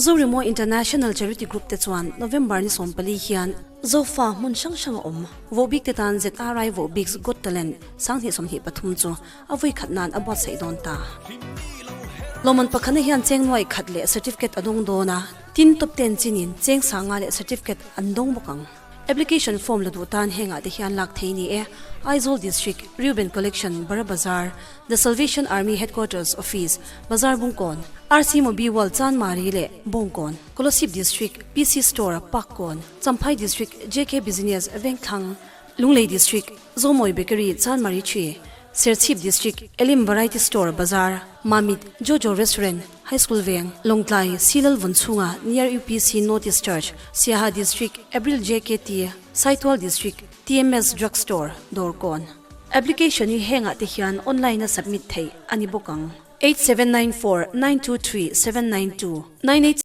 Zoremo International Charity Group te chuan November ni 14 hian Zofa hmun hrang hrang a awm. Vohbik te tan ZRI Vohbik's Got Talent 2023 chu a vui khat nan a buatsaih dawn ta. Lawmman pakhatna hian cheng nuai khat leh certificate a dawng dawn a, tin top ten chinin cheng sanga leh certificate an dawng bawk ang. Application form la duh tan hengah te hian lak thei ni e, Aizawl District, Reuben Collection, Bara Bazar, The Salvation Army Headquarters Office, Bazar Bungkawn, RC Mobi World Chanmari leh Bawngkawn, Kolasib District, PC Store, Pakkawn, Champhai District, JK Business, Vengthlang, Lunglei District, Zomawi Bakery, Chanmari Tree, Serchhip District, Elim Variety Store, Bazar, Mamit, Jojo Restaurant, High School Veng, Lawngtlai, Silal Vawnchhunga, Near UPC North East Church, Siaha District, April JKT, Saitual District, TMS Drug Store, Dawrkawn. Application hi hengah te hian online a submit theih a ni bawk ang. 8794 923 792 98.